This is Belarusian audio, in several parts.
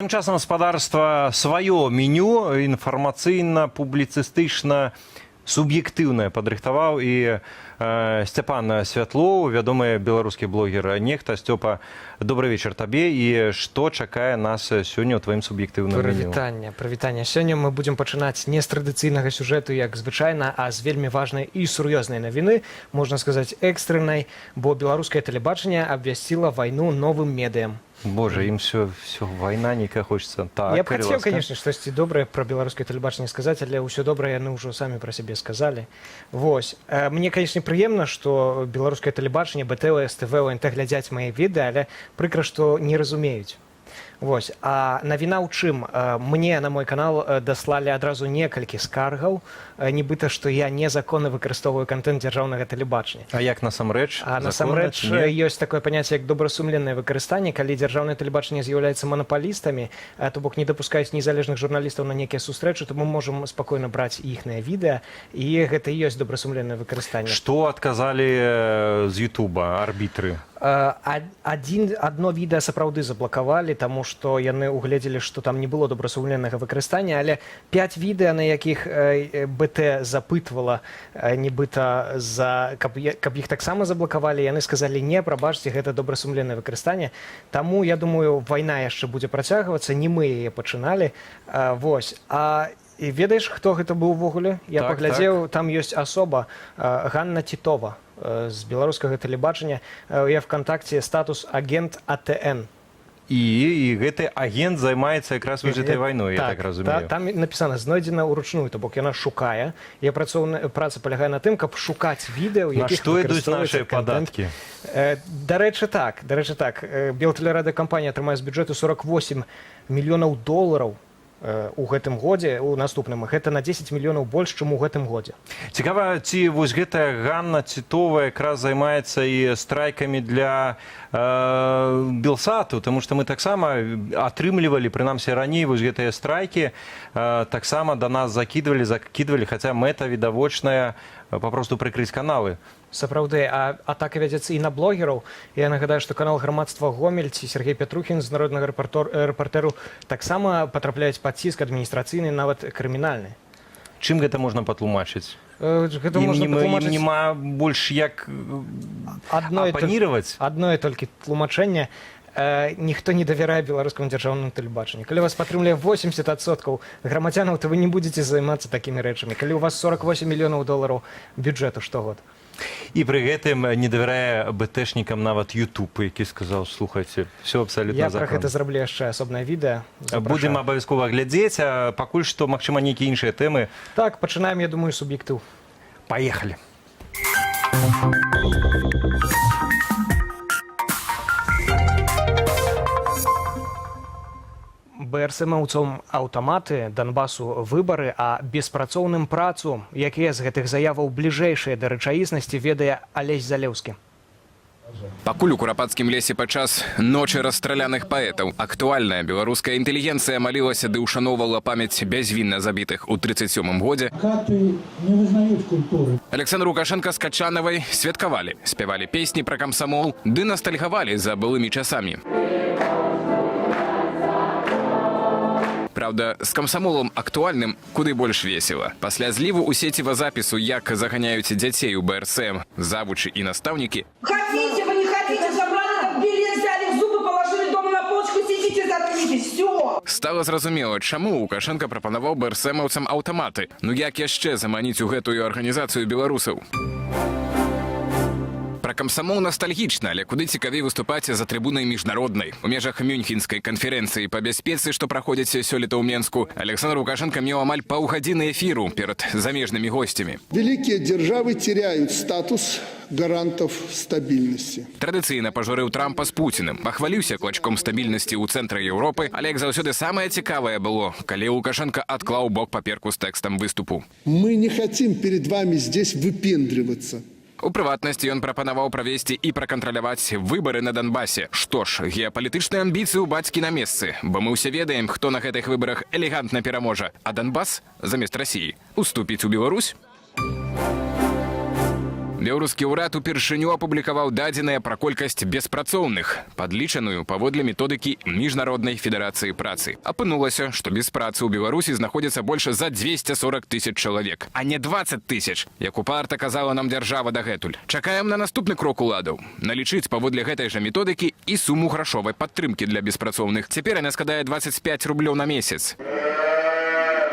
А тым часам, спадарства, сваё меню інфармацыйна публіцыстычна суб'ектыўнае падрыхтаваў і Сцяпан Святлоў, вядомы беларускі блогер. Нехта Сцёпа, добры вечар табе, і што чакае нас сёння ў тваім суб'ектыўным меню? Прывітанне, прывітанне. Сёння мы будзем пачынаць не з традыцыйнага сюжэту, як звычайна, а з вельмі важнай і сур'ёзнай навіны, можна сказаць, экстраннай, бо беларускае тэлебачанне абвясціла вайну новым медыям. Боже, ім все вайна нейкая хочется. Так, Я б калі хацеў, ласка. конечно, штосьці добрае пра беларускае тэлебачанне сказаць, але ўсё добрае яны ўжо самі пра сябе сказалі. Вось. Мне, конечно, прыемна, што беларускае тэлебачанне, БТ, СТВ, ОНТ глядзяць мае відэа, але прыкра, што не разумеюць. Вось. А навіна ў чым? Мне на мой канал даслалі адразу некалькі скаргаў, нібыта, што я незаконна выкарыстоўваю кантэнт дзяржаўнага тэлебачання. А як насамрэч? А Законна насамрэч ці не? ёсць такое паняцце, як добрасумленнае выкарыстанне, калі дзяржаўнае тэлебачанне з'яўляецца манапалістамі, то бок не дапускаюць незалежных журналістаў на нейкія сустрэчы, то мы можам спакойна браць іхнае відэа, і гэта і ёсць добрасумленнае выкарыстанне. Што адказалі з Ютуба арбітры? Адно відэа сапраўды заблакавалі, таму што яны угледзелі, што там не было добрасумленнага выкарыстання, але 5 відэа, на якіх БТ запытвала нібыта за каб іх таксама заблакавалі, яны сказалі: «Не, прабачце, гэта добрасумленнае выкарыстанне». Таму я думаю, вайна яшчэ будзе працягвацца, не мы яе пачыналі. Вось. А і ведаеш, хто гэта быў увогуле? Я паглядзеў, там ёсць асоба Ганна Титова з беларускага тэлебачання, я ВКонтакте статус агент АТН. І гэты агент займаецца якраз вось гэтай вайной, я так разумею. Там напісана: «Знойдзена ўручную», то бок яна шукае. Я працоўная праца палягае на тым, каб шукаць відэа, у На якіх што ідуць выкарыстоўваецца нашыя кантэнт. падаткі? Дарэчы, так, дарэчы, так. Белтэлерадыёкампанія атрымае з бюджэту 48 мільёнаў долараў у гэтым годзе, у наступным. Гэта на 10 мільёнаў больш, чым у гэтым годзе. Цікава, ці вось гэтая Ганна Цітова якраз займаецца і страйкамі для Белсату, тому што мы таксама атрымлівалі, прынамсі раней, вось гэтыя страйкі таксама да нас закідвалі, хаця мэта відавочная папросту прыкрыць каналы. Сапраўды, а атака вядзецца і на блогераў. Я нагадаю, што канал «Грамадства Гомель» ці Сергей Пятрухін з «Народнага рэпартэру» таксама патрапляюць пад ціск адміністрацыйны, нават крымінальны. Чым гэта можна патлумачыць? Гэта Ім, можна ім патлумачыць няма больш як апаніраваць. Адно толькі тлумачэнне: ніхто не давярае беларускаму дзяржаўнаму тэлебачанню. Калі вас падтрымлівае 80% грамадзянаў, то вы не будзеце займацца такімі рэчамі, калі у вас 48 мільёнаў долараў бюджэту штогод. І пры гэтым не давярае бтэшнікам нават YouTube, які сказаў: «Слухайце, все абсалютна Я пра законна». гэта зраблю яшчэ асобнае відэа. Будзем Запрашаю. абавязкова глядзець, а пакуль што, магчыма, нейкія іншыя тэмы. Так, пачынаем, я думаю, суб'ектыў. Поехали. БРСМаўцам аўтаматы, Донбасу выбары, а беспрацоўным працу. Якія з гэтых заяваў бліжэйшыя да рэчаіснасці, ведае Алесь Залеўскі. Пакуль у Курапацкім лесе падчас ночы расстраляных паэтаў актуальная беларуская інтэлігенцыя малілася ды ўшаноўвала памяць бязвінна забітых у 37 годзе, Каты не вызнают культуры. Александр Лукашенко з Качанавай святкавалі, спявалі песні пра камсамол ды настальгавалі за былымі часамі. Праўда, з камсамолам актуальным куды больш весела. Пасля зліву ў сеціва запісу, як заганяюць дзяцей у БРСМ завучы і настаўнікі, Хотите вы, не хотите, забрали этот билет, взяли в зубы, положили дома на полочку, сидите, заткнитесь, все. Стала зразумела, чаму Лукашенко прапанаваў бэрсэмаўцам аўтаматы. Ну як яшчэ заманіць у гэтую арганізацыю беларусаў? Пра камсамол ностальгічна, але куды цікавей выступаць за трыбунай міжнароднай. У межах Мюнхенскай канферэнцыі па бяспецы, што праходзіць сёлета ў Менску, Александр Лукашенко меў амаль паўгадзіны эфіру перад замежнымі госцямі. Великие державы теряют статус гарантов стабильности. Традыцыйна пажурыў Трампа з Пуціным, пахваліўся клачком стабільнасці ў цэнтры Еўропы, але, як заўсёды, самае цікавае было, калі Лукашенко адклаў у бок паперку з тэкстам выступу. Мы не хотим перед вами здесь выпендриваться. У прыватнасці, ён прапанаваў правесці і пракантраляваць выбары на Донбасе. Што ж, геапалітычныя амбіцыі ў бацькі на месцы, бо мы ўсе ведаем, хто на гэтых выбарах элегантна пераможа, а Донбас замест Расіі уступіць у Беларусь. Беларускі ўрад упершыню апублікаваў дадзеныя пра колькасць беспрацоўных, падлічаную паводле методыкі Міжнароднай федэрацыі працы. Апынулася, што без працы ў Беларусі знаходзіцца больш за 240 тысяч чалавек, а не 20 тысяч, як упарта казала нам дзяржава дагэтуль. Чакаем на наступны крок уладаў. Налічыць паводле гэтай жа методыкі і суму грашовай падтрымкі для беспрацоўных. Цяпер яна складае 25 рублёў на месяц.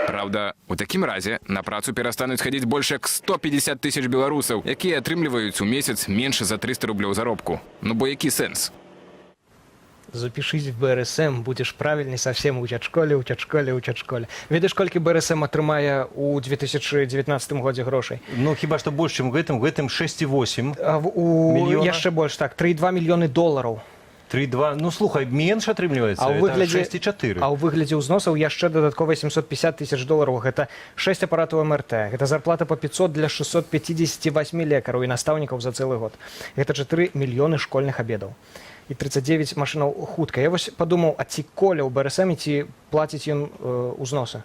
Праўда, у такім разе на працу перастануць хадзіць больш як 150 тысяч беларусаў, якія атрымліваюць у месяц менш за 300 рублёў заробку. Ну бо які сэнс? Запишись в БРСМ, будешь правильный совсем, учат школе, учат школе, учат школе. Ведаеш, колькі БРСМ атрымае ў 2019 годзе грошай? Ну, хіба што больш, чым гэтым 6,8. А у Мільёна? Яшчэ больш, так, 3,2 мільёны долараў. 3,2. Ну, слухай, менш атрымліваецца. А ў выглядзе 6,4. А ў выглядзе ўзносаў яшчэ дадаткова 750 тысяч долараў. Гэта 6 апаратаў МРТ. Гэта зарплата па 500 для 658 лекараў і настаўнікаў за цэлы год. Гэта 4 мільёны школьных абедаў і 39 машынаў хутка. Я вось падумаў, а ці Коля ў БРСМ, ці плаціць ён узносы?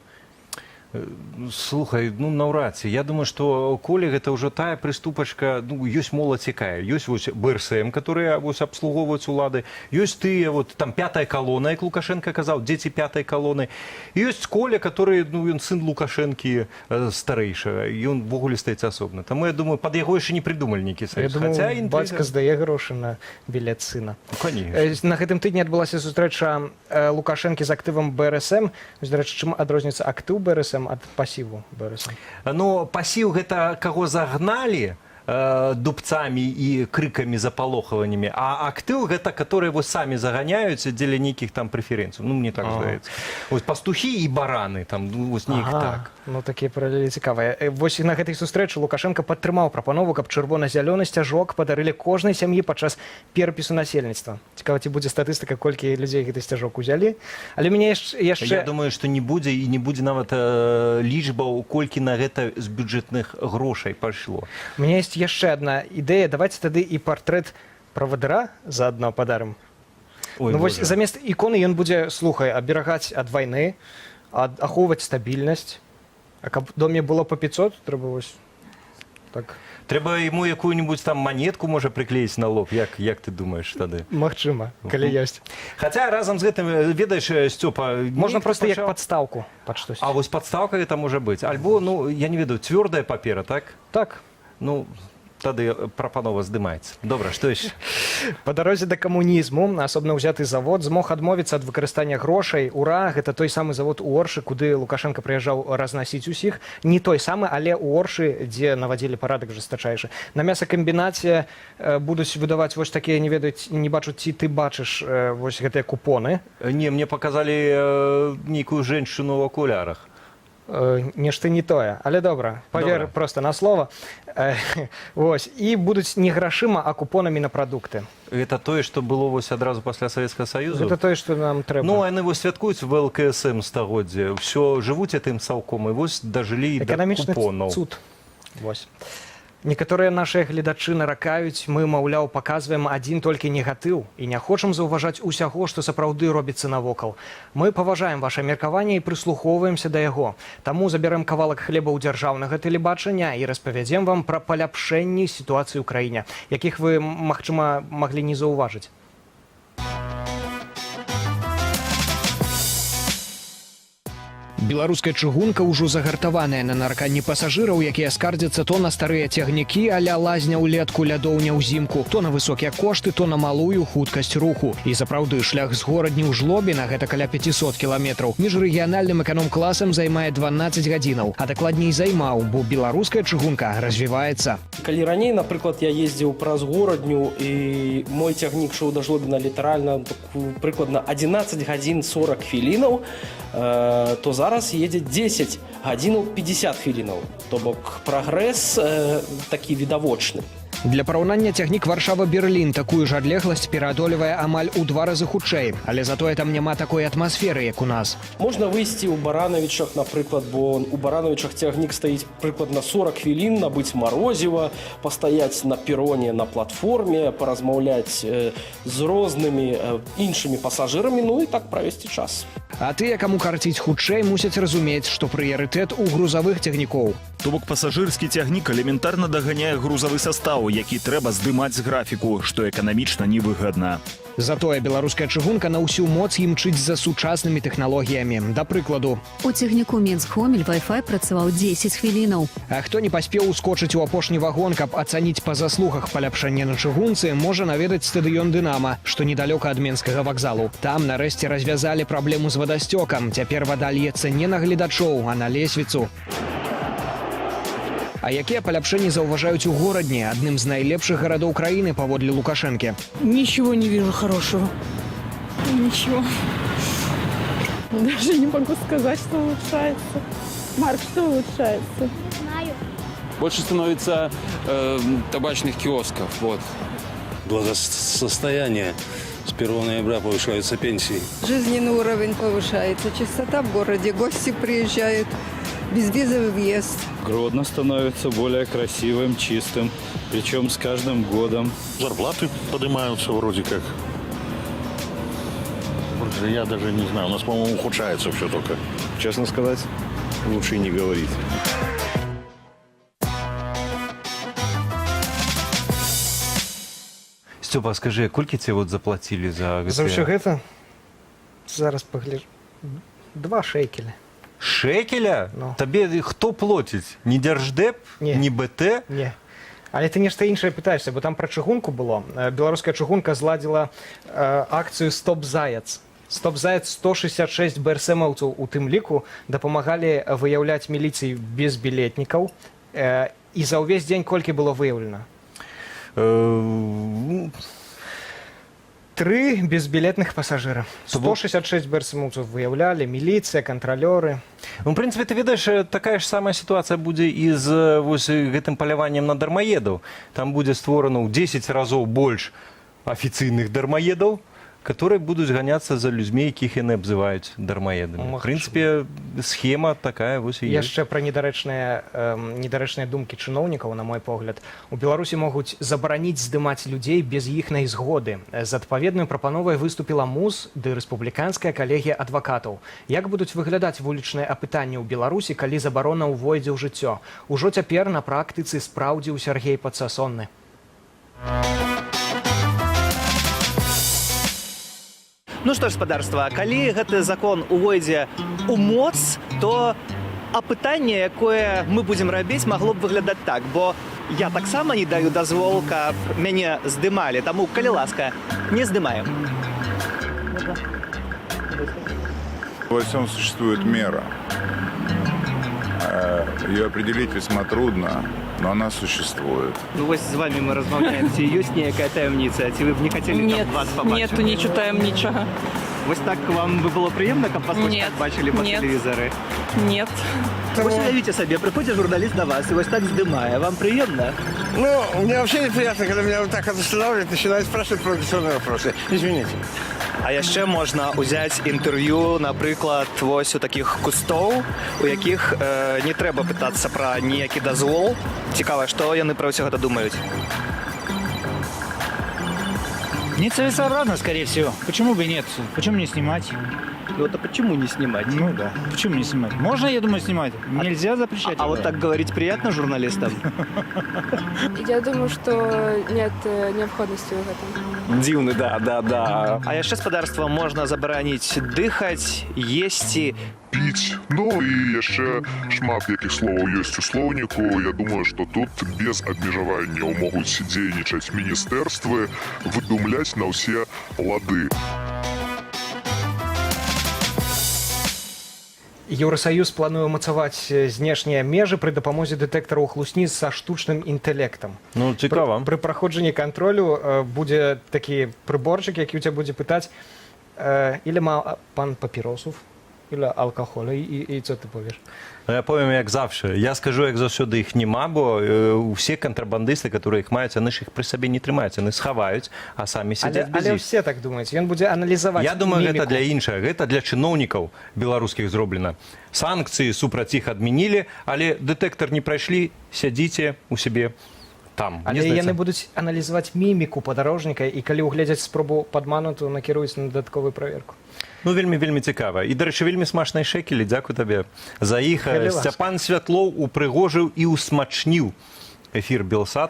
Слухай, ну наўрад ці. Я думаю, што Коля гэта ўжо тая прыступачка, ну, ёсць моладзь якая. Ёсць вось БРСМ, которые вось абслугоўваюць улады. Ёсць тыя вот там пятая калона, як Лукашенко казаў, дзеці пятай калоны. Ёсць Коля, который, ну, ён сын Лукашэнкі старэйшага, ён увогуле стаіць асобна. Таму я думаю, пад яго яшчэ не прыдумалі нейкі Я саюз. думаю, Хаця інтрыга- бацька здае грошы на білет сына. Ну, конечно. На гэтым тыдні адбылася сустрэча Лукашэнкі з актывам БРСМ. Вось, дарэчы, чым адрозніваецца актыў БРСМ ад пасіву БРСМ? Ну, пасіў гэта каго загналі дубцамі і крыкамі, запалохаваннямі, а актыў гэта которые вось самі заганяюць дзеля нейкіх там прэферэнцый. Ну, мне так здаецца. Вось пастухі і бараны там, ну, вось неяк так. Ну, такія паралелі цікавыя. Вось і на гэтай сустрэчы Лукашэнка падтрымаў прапанову, каб чырвона-зялёны сцяжок падарылі кожнай сям'і падчас перапісу насельніцтва. Цікава, ці будзе статыстыка, колькі людзей гэты сцяжок узялі. Але мяне яшчэ Я думаю, што не будзе, і не будзе нават лічбаў, колькі на гэта з бюджэтных грошай пайшло. У мяне есть яшчэ одна ідэя. Давайте тады і партрэт правадыра заадно падарым. Ой, Ну вось Божа. замест іконы ён будзе, слухай, аберагаць ад вайны, ад ахоўваць стабільнасць. А каб доме было по 500, трэба вось так. Трэба яму якую-нибудь там монетку можа прыклеіць на лоб, як ты думаеш тады? Магчыма, калі ёсць. Хаця разам з гэтым, ведаеш, Сцёпа, Можна неяк просто як падстаўку пад штосьці. А вось падстаўка гэта можа быць. Альбо, ну, я не ведаю, цвёрдая папера, так? Так. Ну, тады прапанова здымаецца. Добра, што яшчэ? Па дарозе да камунізму асобна ўзяты завод змог адмовіцца ад выкарыстання грошай. Ура, гэта той самы завод у Оршы, куды Лукашэнка прыязджаў разнасіць усіх. Не той самы, але у Оршы, дзе навадзілі парадак жестачайшы. На мясакамбінаце будуць выдаваць вось такія, не ведаюць, не бачу, ці ты бачыш, вось гэтыя купоны. Не, мне показалі нейкую женщину ў акулярах. Нешта не тое, але добра, павер Добра. просто на слова. Вось і будуць не грашыма, а купонамі на прадукты. Гэта тое, што было вось адразу пасля Савецкага Саюзу. Гэта тое, што нам трэба. Ну, яны вось святкуюць в ЛКСМ стагоддзе. Всё жывуць гэтым саўком і вось дажылі і да Эканамічны купонаў. цуд. Вось. Некаторыя нашыя гледачы наракаюць: мы, маўляў, паказваем адзін толькі негатыў і не хочам заўважаць усяго, што сапраўды робіцца навокал. Мы паважаем ваше меркаванне і прыслухоўваемся да яго. Таму забярэм кавалак хлеба ў дзяржаўнага тэлебачання і распавядзем вам пра паляпшэнні сітуацыі ў краіне, якіх вы, магчыма, маглі не заўважыць. Беларуская чыгунка ўжо загартаваная на нараканні пасажыраў, якія скардзяцца то на старыя цягнікі а-ля лазня ўлетку, лядоўня ўзімку, то на высокія кошты, то на малую хуткасць руху. І сапраўды, шлях з Горадні ў Жлобіна, гэта каля 500 кіламетраў, міжрэгіянальным эканом-класам займае 12 гадзінаў, а дакладней, займаў, бо беларуская чыгунка развіваецца. Калі раней, напрыклад, я ездзіў праз Горадню і мой цягнік шоў да Жлобіна літаральна так, прыкладна 11 гадзін 40 хвілінаў, то зараз едзе 10 гадзінаў 50 хвілінаў. То бок прагрэс такі відавочны. Для параўнання, цягнік Варшава-Берлін такую ж адлегласць пераадольвае амаль у два разы хутчэй, але затое там няма такой атмасферы, як у нас. Можна выйсці ў Баранавічах, напрыклад, бо у Баранавічах цягнік стаіць прыкладна 40 хвілін, набыць марозіва, пастаяць на пероне, на платформе, паразмаўляць з рознымі іншымі пасажырамі, ну і так правесці час. А тыя, каму карціць хутчэй, мусяць разумець, што прыярытэт у грузавых цягнікоў. То бок пасажырскі цягнік элементарна даганяе грузавы састаў, які трэба здымаць з графіку, што эканамічна невыгадна. Затое беларуская чыгунка на ўсю моц імчыць за сучаснымі тэхналогіямі. Да прыкладу, У цягніку Менск-Гомель Wi-Fi працаваў 10 хвілінаў. А хто не паспеў ускочыць у апошні вагон, каб ацаніць па заслугах паляпшэнне на чыгунцы, можа наведаць стадыён «Дынама», што недалёка ад менскага вакзалу. Там нарэшце развязалі праблему з вадасцёкам. Цяпер вада льецца не на гледачоў, а на лесвіцу. А якія паляпшэнні заўважаюць у Горадні, адным з найлепшых гарадоў краіны паводле Лукашэнкі? Ничего не вижу хорошего. Ничего. Даже не могу сказать, что улучшается. Марк, что улучшается? Больше становится табачных киосков. Вот. Благосостояние. С 1 ноября повышаются пенсии. Жизненный уровень повышается, чистота в городе, гости приезжают, безвизовый въезд. Гродно становится более красивым, чистым, причем с каждым годом. Зарплаты поднимаются вроде как. Больше я даже не знаю. У нас, по-моему, ухудшается все только. Честно сказать, лучше и не говорить. Сцёпа, скажы, колькі тебе вот заплатілі за За ўсё гэтыя гэта, зараз пагляжу, 2 шэкеля. Шекеля? Ну. Табе хто плоціць? Не дзярждэп, Не. не БТ? Не. Але ты нешта іншае пытаешся, бо там пра чыгунку было. Беларуская чыгунка зладзіла акцыю «Стоп заяц». «Стоп заяц», 166 БРСМаўцаў у тым ліку дапамагалі выяўляць міліцыі безбілетнікаў. І за ўвесь дзень колькі было выяўлена? Ну, Тры безбілетных пасажыра. То бок- 166 БРСМаўцаў выяўлялі, міліцыя, кантралёры. Ну, в прынцыпе, ты ведаеш, такая ж самая сітуацыя будзе і з вось гэтым паляваннем на дармаедаў. Там будзе створана ў 10 разоў больш афіцыйных дармаедаў, которые будуць ганяцца за людзьмі, якіх яны абзываюць дармаедамі. В Магчыма. прынцыпе, схема такая вось і ёсць. Яшчэ пра недарэчныя думкі чыноўнікаў, на мой погляд. У Беларусі могуць забараніць здымаць людзей без іхнай згоды. З адпаведнай прапановай выступіла МУС ды рэспубліканская калегія адвакатаў. Як будуць выглядаць вулічныя апытанні ў Беларусі, калі забарона ўвойдзе ў жыццё? Ужо цяпер на практыцы спраўдзіў Сяргей Падсасонны. Ну што ж, спадарства, калі гэты закон увойдзе у моц, то апытанне, якое мы будзем рабіць, магло б выглядаць так, бо я таксама не даю дазвол, каб мяне здымалі, таму, калі ласка, не здымаем. Во всем существует мера. Ее определить весьма трудно, но она существует. Ну вось з вами мы размаўляем, ці ёсць нейкая таямніца, ці вы б не хацелі, каб вас пабачылі? Нету ничего таямнічага. Вось так вам бы было прыемна, каб вас вось Нет, так бачылі па нет. тэлевізары? Нет. Вось уявіце сабе, прыходзіць журналіст да вас і вось так здымае. Вам прыемна? Ну, мне вообще неприятно, когда меня вот так вот останавливают, начинают спрашивать провокационные вопросы. Извините. А яшчэ можна ўзяць інтэрв'ю, напрыклад, вось у такіх кустоў, у якіх не трэба пытацца пра ніякі дазвол. Цікава, што яны пра ўсё гэта думаюць. Нецелесообразно, скорее всего. Почему бы и нет? Почему не снимать? Ну это почему не снимать? Ну да. Почему не снимать? Можно, я думаю, снимать. Нельзя запрещать. А вот так говорить приятно журналистам? Я думаю, что нет необходимости в этом. Дзіўны, да. А яшчэ, спадарства, можна забараніць дыхаць, есці. Піць. Ну і яшчэ шмат якіх словаў ёсць у слоўніку. Я думаю, што тут без абмежаванняў могуць дзейнічаць міністэрствы, выдумляць на ўсе лады. Еўрасаюз плануе ўмацаваць знешнія межы пры дапамозе дэтэктараў хлусні са штучным інтэлектам. Ну, цікава. Пры праходжанні кантролю будзе такі прыборчык, які ў цябе будзе пытаць: или ма пан папіросов. Или алкоголя. І co ty powiesz? Ну, я powiem як завжди. Я скажу, як заўсёды, іх няма, бо усе кантрабандысты, которые іх маюць, яны ж іх пры сабе не трымаюць, яны схаваюць, а самі Але, сядзяць без але іх. ўсе так думаюць. Ён будзе аналізаваць Я думаю, гэта міміку. для іншага, гэта для чыноўнікаў беларускіх зроблена. Санкцыі супраць іх адмянілі, але дэтэктар не прайшлі, сядзіце у сябе там. Але Мне яны здаецца, будуць аналізаваць міміку падарожніка, і калі ўгледзяць спробу падману, то накіруюць на дадатковую праверку. Ну, вельмі, вельмі цікава. І, дарэчы, вельмі смачныя шэкелі, дзякуй табе за іх. Калі ласка. Сцяпан Святлоў упрыгожыў і ўсмачніў эфір Белсату.